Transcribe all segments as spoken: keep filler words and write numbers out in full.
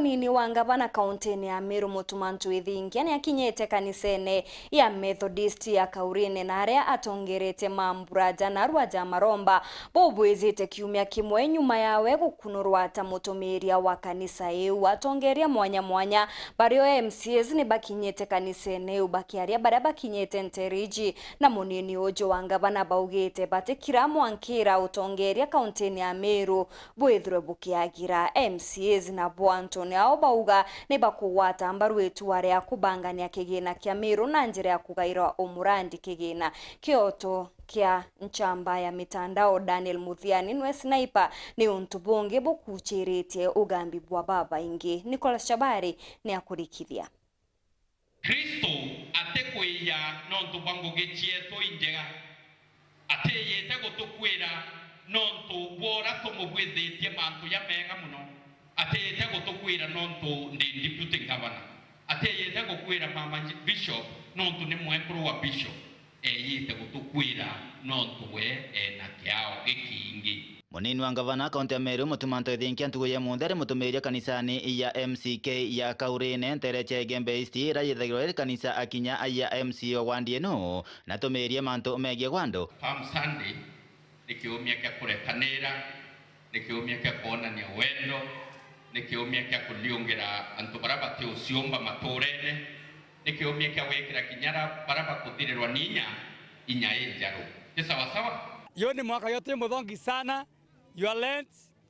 Munini wa ngavana kauntini ya Meru, Mutuma M'Ethingia, ni akinyite kanisene ya Methodist ya Kaurine, na aria atongeretie mambura ja narua ja maromba bubwijite kiumia kimwe nyuma yawe gukunurwa ta mutumiria wa kanisa iu. Atongeria mwanya mwanya bario M C As ni bakinyite kanisene iu, bakiaria baria bakinyite nteere iji na munini uju wa ngavana, baugite batikira mwankira utongeria kauntini ya Meru bwithirwe bukiagira. M C As nabo antoni ao bauga ni bakugwata mbaru itua ria kubangania kigina kia Meru na njira ya kugaira umurandi kigina. Kioto kia nchamba ya mitandao Daniel Muthiani nwe sniper ni untu bungi bukuchiritie ugambi bwa babaingi. Nicholas Chabari ni akurikithia. Kristo atikwija nontu bwa ngugi cieetu injega. Atiyite gutukwira nontu bwa uria tumubwithitie mantu jamega mono. Atiyite gutukwira nontu ndi deputy governor. Atiyite gukwira mama bishop nontu ni mwekuru wa bishop. Eyite gutukwira nontu we ena kiao gikingi. Munini wa ngavana kaunti ya Meru, Mutuma M'Ethingia, ntuku ya munthe ari mutumiria kanisani ya M C K ya Kaurine, nteere cia Igembe East, iria yithagirwa iri kanisa akinya ya M C A wa wandi ino, na tumirie mantu megie gwa andu. Palm Sunday ni kiumia kia kurekanira, ni kiumia kia kwonania wendo, ni kiumia kia kuriungira antu baria bati uciumba maturene, ni kiumia kia gwikira kinya ara baria bakuthirirwa ni inya, inya injeru. Ni sawa sawa? Yu ni mwaka jwetu muthongi sana, jwa Lent,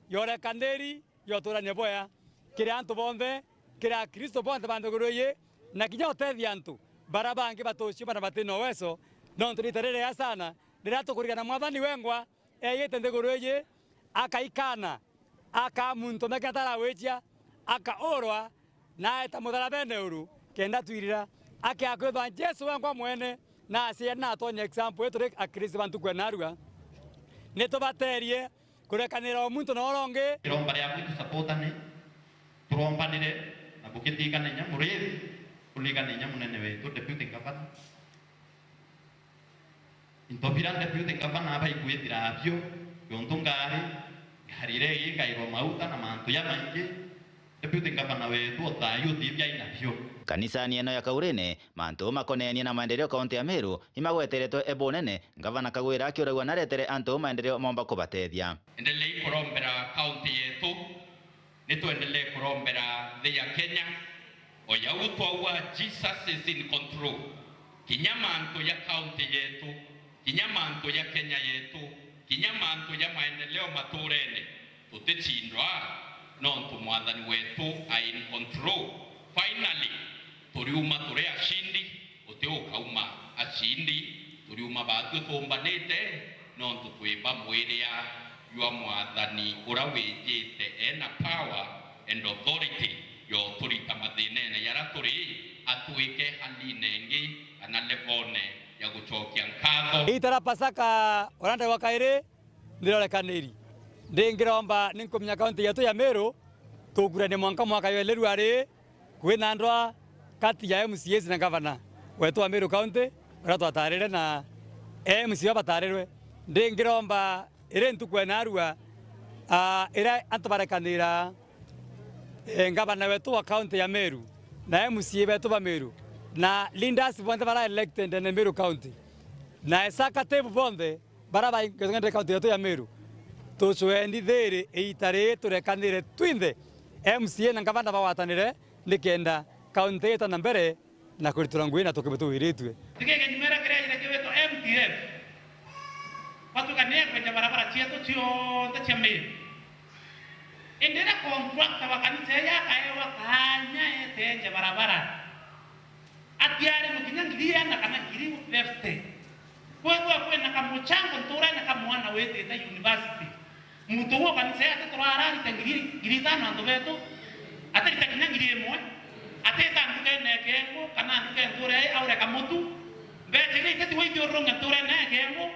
jwa urekaniri, jwa uturania bwea kiri antu bonthe, kiri Akristo bonthe ba nthiguru iji, na kinya utethia antu baria bangi batuciumba na bati na uweso, nontu ni riita riria sana riria tukurigana Mwathani wengwa eyite nthiguru iji, akaikana, akaa muntu meke atarawija, akaurwa, na aeta mutharabene uru, kenda twirira. Akia kwithwa Jesu wengwa mwene, na aciari na atonya example yetu ri Akristo ba ntuku ya narua. Nitubaterie kurekanira o muntu na uria ungi. Iromba riaku itusapotane, turombanire, na bukitigana inya murithi, kunigana inya munene wetu, deputy governor. Into biria deputy governor abaigwitira abio, yontu ngari, ngari iria igikairwa mauta na mantu jamaingi, deputy governor wetu o thayu utibia ainabio. Kanisani ino ya Kaurine, mantu makonenie na maendeleo kaunti ya Meru imagweteretwe e bunene, ngavana Kagwira akiuragua naretere antu maendeleo momba kubatethia. Endelei kurombera kaunti yetu. Ni twendelee kurombera nthi ya Kenya. O jau twauga, Jesus is in control. Kinya mantu ja kaunti yetu, kinya mantu ja Kenya yetu, kinya mantu ja maendeleo maturene, tuticindwa, nontu Mwathani wetu are in control. Finally, turiuma turi acindi, guti ukauma acindi, turiuma baatue tuumbanite, nontu twi ba mwiria jwa Mwathani uria wijite ena power and authority ya uturita mathinene jaria turi, atwike haline ingi kana levone ya gucokia nkatho. Iita ria Pasaka uria ndegwa kairi, ndirorekaniri. Ndingiromba ninkumenya kaunti yetu ya Meru, tukuranie mwanka mwaka jwa iri rua ri, kwina ndwa kati ya M C As na ngavana wetu wa Meru County, uria twatarire na M C A batarirwe. Ndingiromba iri ntuku ya narua, ah, iria antu barekanira, eh, ngavana wetu wa kaunti ya Meru, na M C A betu ba Meru, na leaders bonthe bara elected in Meru County, na executive bonthe bara baingetwe kaunti yetu ya Meru, tucwendi thiri iita riri turekanire twinthe, M C A na ngavana bagwatanire, nikenda kaunti yetu na mbere na kuritura ngugi na tukibwe tuwiritue. Tikigeni mera kiria ire kiwitwa M T F. Batuka ni ekwenja barabara cietu cionthe cia Meru. Indi riria contractor wa kanisa iji akaewa kaanya etenje barabara, atiarigwe kinya ngiri iana kana ngiri fifty. Kwethirwa kwina kamuchango nturene ka mwana witite university. Muntu uu wa kanisa ii ati turararite ngiri, ngiri itano antu betu. Atirita kinya ngiri imwe. Atita ndukene ya Kengu kana nduka ya ntura ii aure kamutu. Mbeca iria iteti waithiururunge nturene ya Kengu.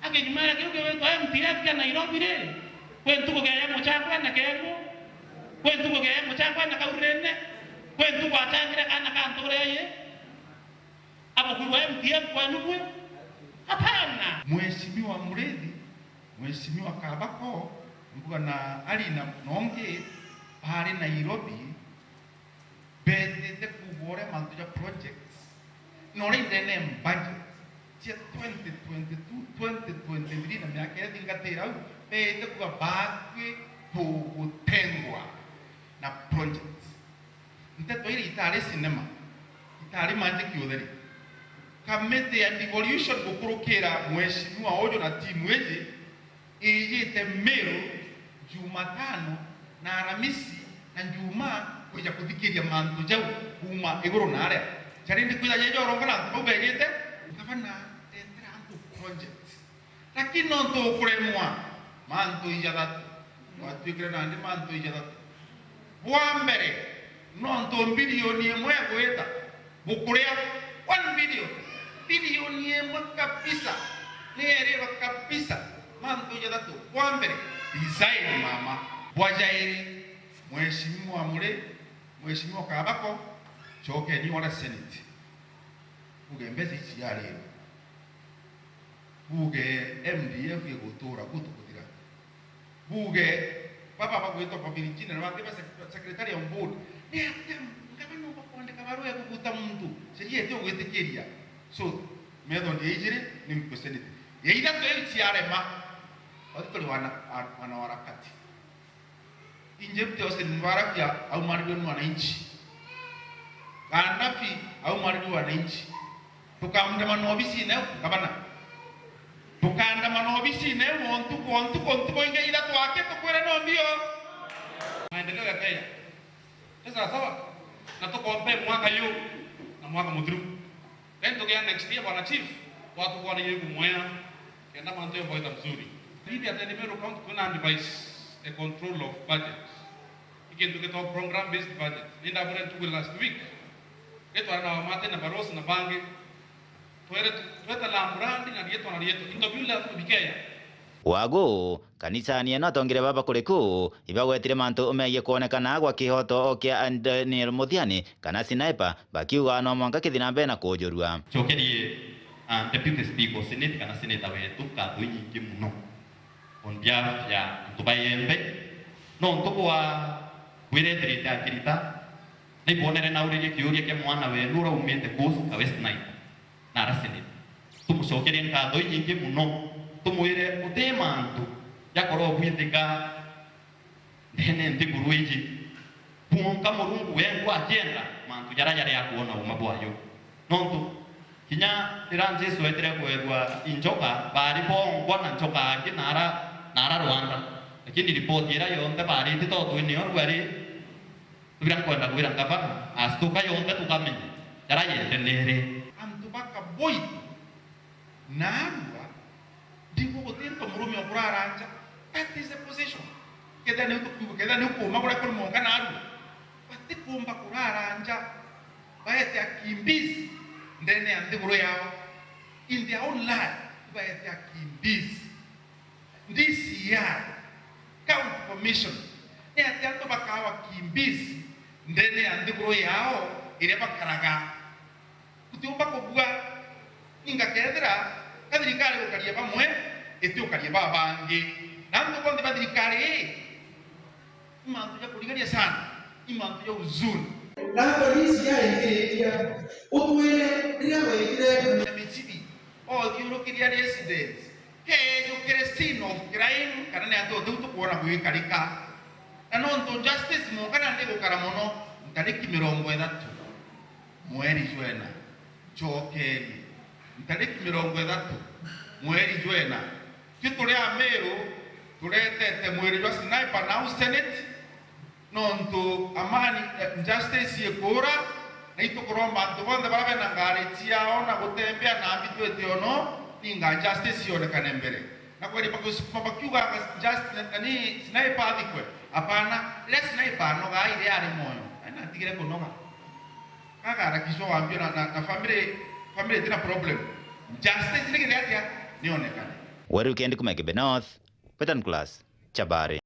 Akinyumera kiu kiwitwa M T F kia Nairobi ri, kwi ntuku geeja muchango ena Kengu, kwi ntuku geeja muchango ena Kaurene, kwi ntuku achangire kaana ka ntura ii. Abuku bwa M T F kwenu bwi? Hapana. Mheshimiwa Murithi, Mheshimiwa Kabako, mbuga na Alina nongi, Baari Nairobi, beetite kuuga uria mantu ja projects, na uria indene budget cia twenty twenty-two, twenty twenty-three na miaka iria ithingatire au, beete kuuga baatwi tugutengwa na projects. Nteto iria itaari cinema, itaari manjiki utheri. Kamiti ya devolution gukurukira mheshimiwa uju na timu iji, iijite Meru Jumatano na Aramisi na Njumaa kwija kuthikiria mantu jau kuuma iguru na aria. Jari ndi kwija jeja urongora antu bau beejite, ngavana eetera antu project. Lakini nontu ukuremwa, mantu ijathatu. Watwikire nandi mantu ijathatu. Bwa mbere, nontu mbirioni imwe egwita, bukuria one billion, bilioni imwe kabisa, ni erirwa kabisa, mantu jathatu. Bwa mbere, design mama. Bwa jairi, mheshimiwa muri, mheshimiwa Kabako, cokeni ora Senate. Uge mbeca ici ciarirwe. Buge M D F igutura, gutu kuthira. Buge baba bagwitwa Virginia na bangi ba sec-, secretary on board. Ni atia ngavana ubakwandika barua ya kuguta muntu? Sheria iti ugwitikiria. So, method ya ijiri ni mkusenete. Ya ithatu iu ciarema. Watu tuli wana, wana warakati. Injepte Hussein Mubarak aumarirwe ni wananchi. Gaddafi aumarirwe wananchi. Tukaandamana obisine eu, gavana. Tukaandamana obisine eu o ntuku, o ntuku, o ntuku ingi ithatu aki tukwire no mbio. Maendeleo ya Kenya. Ni sawa sawa? Na tukombe mwaka yu na mwaka muthiru. Then tukia next year, bwana chief, watukwona yegu mwea, kenda mantu yomba wita mzuri. Bibi atende Meru County kwina advice the control of budget. Ikintu gitwa program based budget. Nindabure ntugu last week. Gitwa na wamate na Barosi na bangi. Twere tu-, tweta na brand na rietwa na rietwa. Into biu lazima bikeya. Wagu, kanisani eno atongeria baba kuri kuu, ibagwetire mantu megie kwonekana gwa kihoto kia Daniel Muthiani kana Sniper, bakiuga no mwanka kithi na mbere na kujurua. Cokerie, ah, Deputy Speaker o Senate kana Senator wetu ngatho inyingi muno on behalf ya antu ba Igembe. Nontu bwa bwirethirite akirita, naibonere nauririe kiuria kia mwana wenu ura umite Coast ka West Nile. Na ara Senate. Tumucokerie nkatho inyingi muno, tumwire guti mantu jakorwo bwithika ndene nthiguru iji. Kwonka Murungu wengwa akienda mantu jaria jari akwona uma bwayo. Nontu kinya riria Jesu etire kwerua injoka, bari bongwa na njoka angi na ara, na ara rwanda. Lakini ripoti iria yonthe barite totwini yo rwari Biria nkwenda kwira ngavana, astuka yonthe tukamenya jaria yendeneere. Antu bakaboit naarua, ndigwa guti nto murume o kurara nja. That is a position. Kethira ni tukuuga, kethira ni kuuma kuria kuri monka naarua, batikumba kurara nja, baete akimbizi ndene ya nthiguru yao. In their own land, baete akimbizi. D C I, County Commission, ni ati antu bakaawa kimbizi ndene ya nthiguru yao iria bakaraga. Gutiumba kubua, ninga kethira ka thirikari gukaria bamwe, itiukaria babangi. Na antu bonthe ba thirikari ii, i mantu ja kurigaria sana, i mantu ja huzuni. Na polisi yaingiriria, utwire riria wekire ya michibi, othiurukiria residents, keejukire scene of crime, kana ni antu utiu tukwona gwikarika. Na nontu justice mwanka na ndigukara mono, ntariki mirongo ithatu mweri jwena, ncokeeni, ntariki mirongo ithatu mweri jwena, twi turi Amiru turetete mwiri jwa Sniper nau Senate, nontu amani, eh, justice ikuura, na itukuromba antu bonthe baria bena ngari ciao na gutembea na mbi twite ono, ninga justice yonekane mbere. Na kweri bakusukuma bakiuga just, na, nani, Sniper athikwe? Hapana, riria Sniper anogaa iria ari moyo, na atigire kunoga. Kagarakishwa wambio na, na, na family, family itina problem. Justice ni githia atia? Nionekane. Weru kendi kuma Igembe North, Peter Nicholas, Chabari.